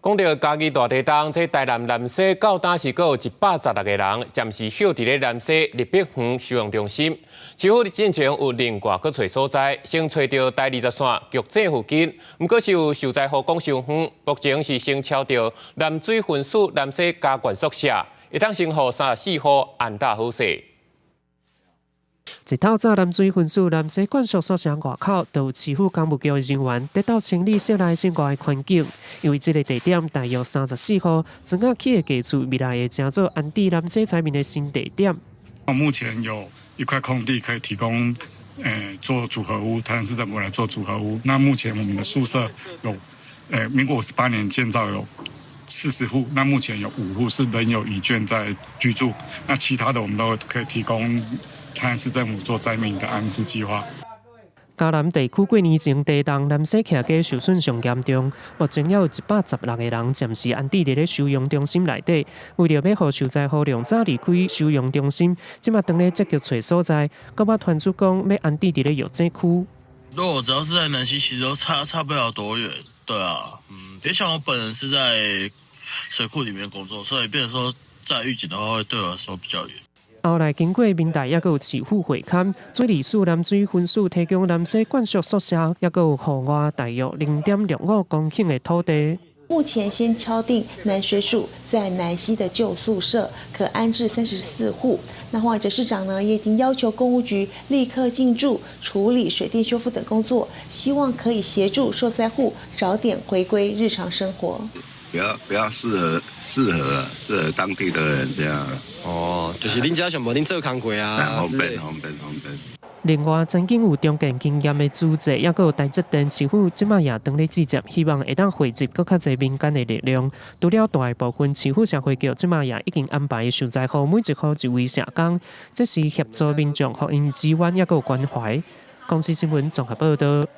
講到嘉義大地震，這台南南勢到今是閣有116個人暫時歇佇咧南勢立碧園收容中心。市府進前有另外閣揣所在，先揣著台二十線玉井附近，毋過是有受災戶講傷遠，目前是先敲著南水分署南勢加懸宿舍，會當先予34戶安搭好勢。一透早，南水分署南勢眷屬宿舍外口，就有市府工務局的人員得到清理室內室外的環境。因為這个地點大約34戶，庄仔起的家厝未來會成做安置南勢災民的新地點。目前有一塊空地可以提供，做組合屋，台南市政府來做組合屋。那目前我們的宿舍有，民國58年建造有40戶，那目前有5戶是仍有遺眷在居住，那其他的我們都可以提供台南市政府做災民的安置計劃。嘉南地區幾年前地動，南勢徛家受損上嚴重，目前猶有116個人暫時安置佇咧收容中心內底。為著欲予受災戶量早離開收容中心，這馬當咧積極揣所在，閣捌傳出講欲安置佇咧玉井區。如果只要是在南溪，其實都差不了多遠。對啊，別像我本人是在水庫裡面工作，所以變成說在玉井的話，會對我來說比較遠。後來經過民代，抑閣有市府會勘，水利署南水分署提供南勢眷屬宿舍，抑閣有戶外大約0.65公頃的土地。目前先敲定南水署在南溪的舊宿舍，可安置34戶。那黃偉哲市長呢，也已經要求工務局立刻進駐處理水電修復等工作，希望可以協助受災戶早點回歸日常生活。比較適合當地的人這樣。哦，就是恁遮上無恁做工課啊。方便方便方便。另外，曾經有重建經驗的組織，抑閣有台積電市府，這馬也當咧集結，希望會當匯集閣較濟民間的力量。除了大的部分，市府社會局這馬也已經安排受災戶每一戶一位社工，這是協助民眾予𪜶支援，抑閣有關懷。公視新聞綜合報導。